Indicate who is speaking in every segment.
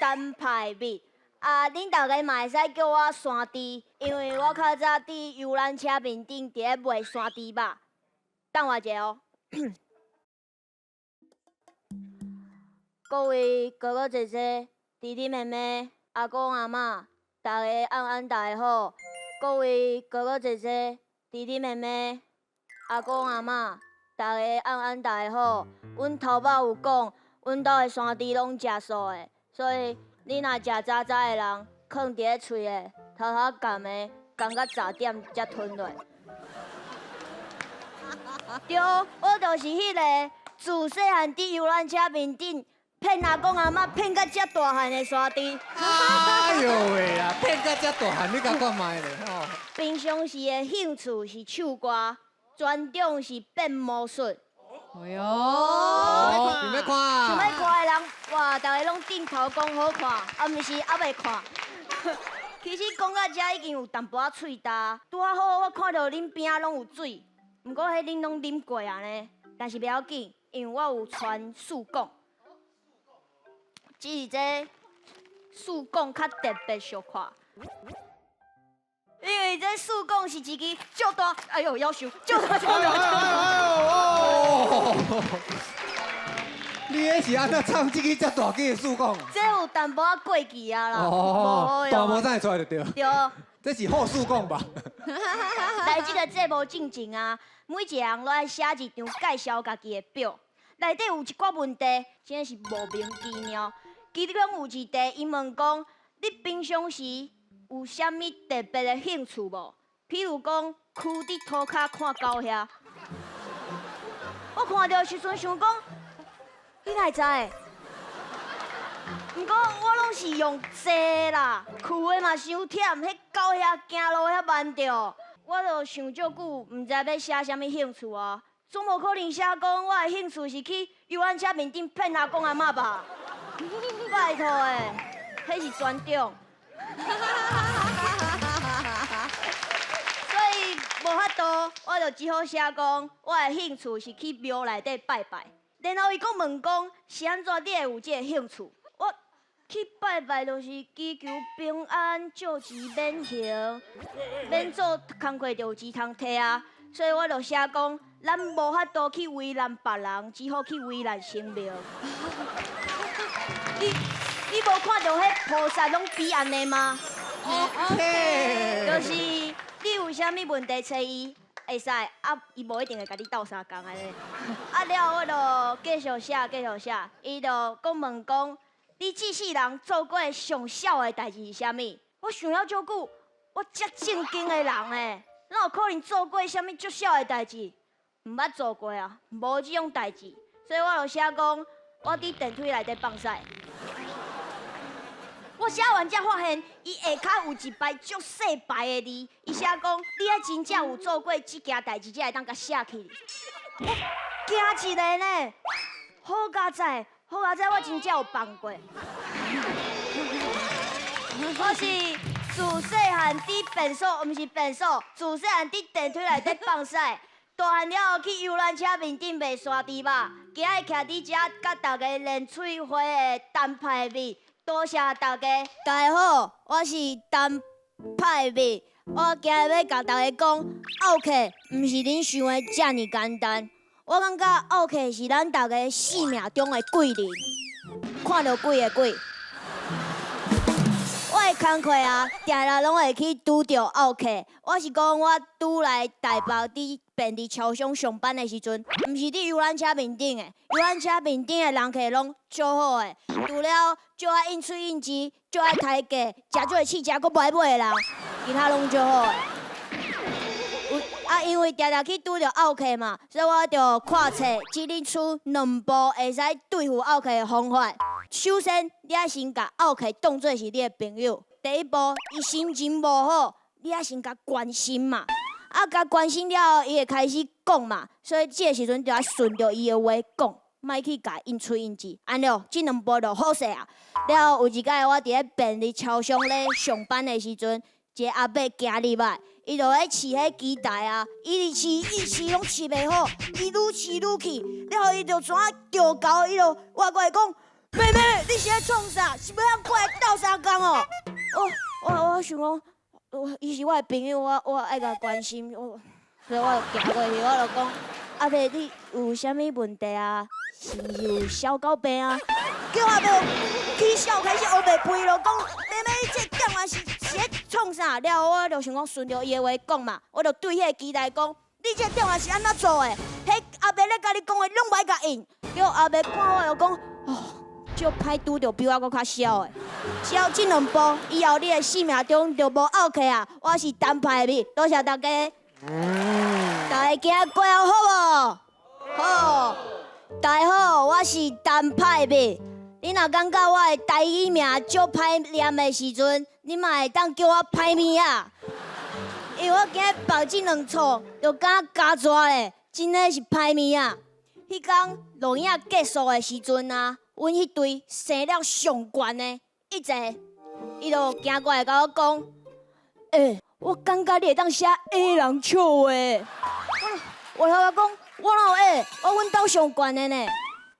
Speaker 1: 陳派蜜。啊，恁大家嘛會使叫我山豬，因為我較早佇遊覽車面頂佇咧賣山豬肉。等我一下哦。各位哥哥姐姐、弟弟妹妹、阿公阿嬤，大家晚安，大家好。各位哥哥姐姐、弟弟妹妹、阿公阿嬤，大家晚安，大家好。阮頭擺有講，阮兜的山豬攏食素的，所以你若食早早的人，囥佇咧喙的，頭頭含的，含到10點才吞落。對，我就是彼个自細漢佇遊覽車面頂騙阿公阿嬤騙甲遮大漢的山豬。
Speaker 2: 哎呦喂啊，騙甲遮大漢，你共看覓咧吼？
Speaker 1: 平常時的興趣是唱歌，專長是變魔術。
Speaker 3: 哎呦，
Speaker 2: 想欲看？
Speaker 1: 想欲看的人，哇，逐家攏點頭講好看，啊，毋是猶未看。其實講到遮已經有淡薄仔喙焦，拄仔好我看著恁邊仔攏有水，毋過彼恁攏啉過啊呢。但是袂要緊，因為我有傳試講，只是這試講較特別相看。因為這試講是一支足大，哎呦，夭壽，足大足大足大。
Speaker 2: 你彼是按怎唱這支遮大支的試講？
Speaker 1: 這有淡薄仔過氣啊啦。
Speaker 2: 哦，大無才會出來就對。
Speaker 1: 對。
Speaker 2: 這是好試講吧？
Speaker 1: 來這個節目進前啊，每一個人攏愛寫一張介紹家己的表，內底有一寡問題，真的是莫名其妙。其中有一題，伊問講：你平常時有啥物特別的興趣無？譬如講，踞佇塗跤看狗遐。我看著時陣想講，你哪會知？毋過我攏是用坐啦，踞的嘛傷忝，彼狗遐行路遐慢著。我就想足久，毋知欲寫啥物興趣啊。總無可能寫講我的興趣是去遊覽車面頂騙阿公阿嬤吧？拜託的，彼是專長。所以無法度，我就只好寫講我的興趣是去廟內底拜拜。然後伊閣問講是按怎你會有這个興趣？我去拜拜就是祈求平安、借錢免還、免做工課就有錢通提啊。所以我就寫講，咱無法度去為難別人，只好去為難神明。你無看著彼菩薩攏比按呢嗎？
Speaker 2: OK，
Speaker 1: 就是你有啥物問題揣伊會使，啊，伊無一定會共你鬥相共按呢。啊了，我就繼續寫，繼續寫，伊就閣問講，你這世人做過上痟的代誌是啥物？我想了足久，我遮正經的人欸，哪有可能做過啥物足痟的代誌？毋捌做過啊，無這種代誌，所以我就寫講，我佇電梯內底放屎。我寫完才發現，伊下跤有一排足細排的字，伊寫講，你愛真正有做過這件代誌，才會當共寫起。我驚一个呢，好佳哉，好佳哉，我真正有放過。我是自細漢佇便所，毋是便所，自細漢佇電梯內底放屎，大漢了後去遊覽車面頂賣山豬肉，今日徛佇遮佮大家練喙花的陳派蜜。多謝大家，大家好，我是陳派蜜。我今日欲共大家講，漚客毋是恁想的遮爾簡單。我感覺漚客是咱大家生命中的貴人，看著鬼的鬼。我的工課啊，定定攏會去拄著漚客。我是講，我拄來台北佇便利超商上班的時陣，毋是佇遊覽車面頂的，遊覽車面頂的人客攏足好的，除了足愛應喙應舌、足愛抬價、食足會試食閣無愛買的人，其他攏足好的。有啊，因為定定去拄著漚客嘛，所以我就看冊整理出兩步會使對付漚客的方法。首先，你愛先共漚客當做是你的朋友。第一步，伊心情無好，你愛先共關心嘛。啊，共關心了後，伊會開始講嘛。所以這个時陣就愛順著伊的話講，莫去共應喙應舌。按呢，這兩步就好勢啊。了後有一擺我佇咧便利超商咧上班的時陣，一個阿伯行入來，伊就咧試彼機台啊，伊直試一試攏試袂好，伊愈試愈氣，了後伊就怎啊叫姣，伊就活過來講。妹妹，你是咧創啥？是欲通過來鬥相共哦？我想講，伊是我的朋友，我愛共關心，所以我就行過去，我就講：阿伯，你有啥物問題啊？是毋是有痟狗病啊？叫阿伯起笑開始烏白飛咯，講妹妹你這點仔是咧創啥？了後我就想講順著伊的話講嘛，我就對彼個機台講：你這點仔是按怎做的？彼阿伯咧共你講話攏無愛共應。叫阿伯看我就講：哦，足歹拄著比我閣較痟的。只要這兩步，以後你的生命中就無漚客啊！我是陳派味，多謝大家。大家今仔過好無？好。大家好，我是陳派味。你若感覺我的台語名足歹念的時陣，你嘛會當叫我歹物仔。因為我今仔爆這兩醋，就敢加蛇咧，真的是歹物仔。彼工錄影結束的時陣啊，阮彼隊生了上懸的，一個，伊就行過來共我講：欸，我感覺你會當寫矮人笑話。我頭講，我哪有矮？我阮兜上懸的呢。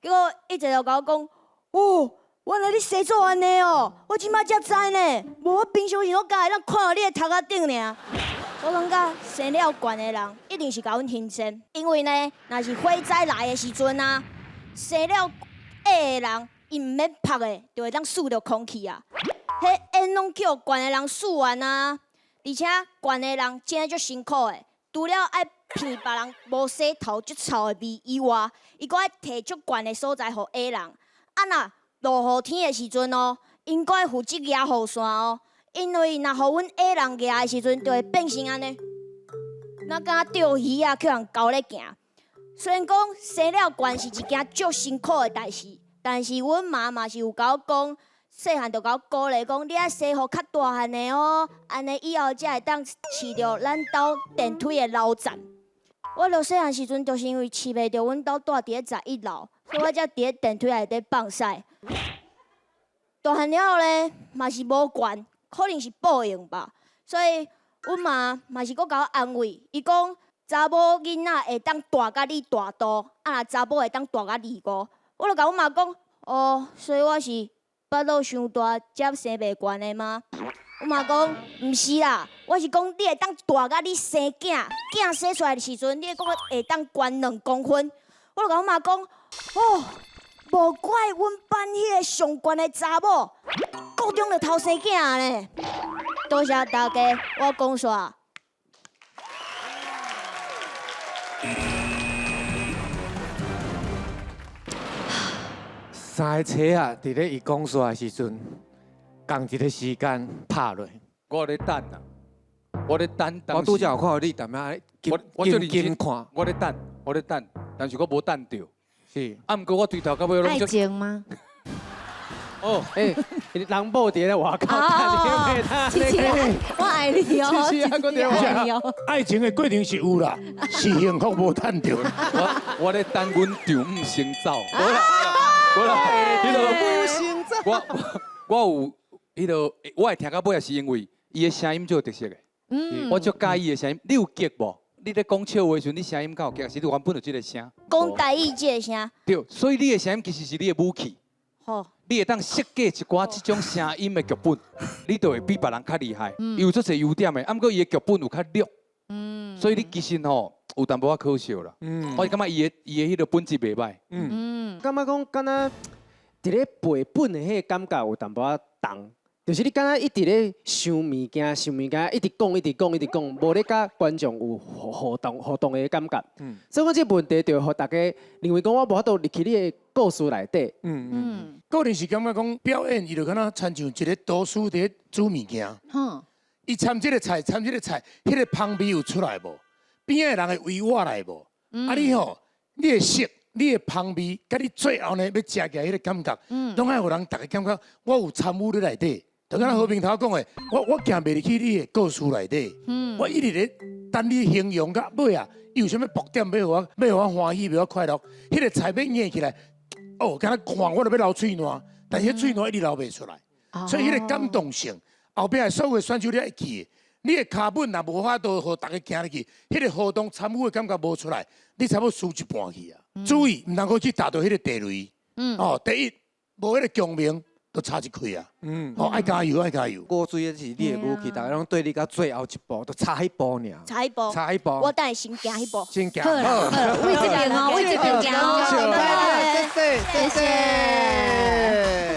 Speaker 1: 結果一個就共我講：哦，原來你生做按呢哦，我這擺才知呢。無我平常時攏敢會當看著你的頭殼頂爾。我感覺生了懸的人一定是共阮欣羨，因為呢，若是火災來的時陣啊，生了矮的人，伊毋免拍的，就會當吸著空氣啊。彼煙攏叫懸的人吸完啊，而且懸的人真的足辛苦的，除了愛鼻別人無洗頭足臭的味以外，伊閣愛提足懸的所在予矮人。啊，若落雨天的時陣哦，𪜶閣愛負責舉雨傘哦，因為若予阮矮人舉的時陣，就會變成按呢，若敢若釣魚仔，予人勾咧行。雖然講生了懸是一件足辛苦的代誌，但是阮媽嘛是有共我講，細漢就共我鼓勵講，你愛生予較大漢的哦，按呢以後才會當飼著咱兜電梯的樓層。我著細漢時陣，就是因為飼袂著阮兜蹛佇咧11樓，所以我才佇咧電梯內底放屎。大漢了後咧，嘛是無懸，可能是報應吧。所以阮媽嘛是閣共我安慰，伊講查某囡仔會當大甲你大肚，啊若查某會當大甲二五。我就共阮媽講，哦，所以我是腹肚傷大，才生袂懸的嗎？阮媽講，毋是啦，我是講你會當大甲你生囝，囝生出來的時陣，你閣會當懸2公分。我就共阮媽講，哦，無怪阮班彼個上懸的查某，高中就偷生囝呢。多謝大家，我講煞。
Speaker 2: 三个車仔，佇咧伊講煞的時陣，仝一個時間拍落。
Speaker 3: 我咧等啊，我咧等。
Speaker 2: 我拄才有看到你踮遐緊緊看。
Speaker 3: 我咧等，我咧等，但是我無等著。
Speaker 2: 是。
Speaker 3: 啊，毋過我對頭到尾攏。
Speaker 4: 愛情嗎？
Speaker 3: 哦，
Speaker 5: 欸，人某佇咧外口等你，
Speaker 4: 七七，我愛你哦，
Speaker 3: 七七，我
Speaker 4: 愛你哦。
Speaker 6: 愛情的過程是有啦，是幸福無趁著。
Speaker 3: 我咧等阮丈母先走。無啦，無啦，彼个我有彼个，我會聽到尾是因為伊的聲音足有特色的。我足佮意伊的聲音。你有激無？你咧講笑話的時陣，你聲音敢有激？是你原本就這個聲？
Speaker 1: 講台語這個聲。
Speaker 3: 對，所以你的聲音其實是你的武器。
Speaker 1: 好。
Speaker 3: 你會當設計一寡這種聲音的劇本，你就會比別人較厲害。伊有足濟優點的，啊，毋過伊的劇本有較弱。所以你其實吼有淡薄仔可惜啦。我是感覺伊的彼個本質袂䆀。
Speaker 5: 感覺講敢若佇咧背本的彼個感覺有淡薄仔重，就是你敢若一直咧想物件，想物件，一直講，一直講，一直講，無咧佮觀眾有互動的感覺。所以講這個問題就予大家認為講我無法度入去你的故事內底。
Speaker 6: 個人是感覺講表演，伊就敢若親像一個廚師佇咧煮物件。伊摻這個菜，摻這個菜，彼個芳味有出來無？邊仔的人會圍我來無？啊你吼，你的色，你的芳味，佮你最後呢欲食起來彼個感覺，攏愛予人逐家感覺我有參與佇內底。就敢若和平頭講的，我行袂入去你的故事內底，我一直咧等你形容到尾啊，伊有啥物爆點欲予我，欲予我歡喜，欲予我快樂，彼個菜欲咬起來，哦，敢若看我都欲流喙瀾，但是彼喙瀾一直流袂出來，所以彼個感動性，後壁的所有的選手你愛記的，你的跤本若無法度予逐家行入去，彼個互動參與的感覺無出來，你差不多輸一半去啊。注意，毋通閣去踏著彼個地雷。哦，第一，無彼个共鳴，都差一開啊。哦，愛加油，愛加油。
Speaker 2: 過水的是你的語氣，大家攏對你到最後一步，就差彼步爾。
Speaker 1: 差彼步，
Speaker 2: 差彼步。
Speaker 1: 我等下先行彼步。
Speaker 2: 先行。
Speaker 4: 好啦，好啦，為這邊哦，為這邊行哦。
Speaker 7: 謝謝，謝謝。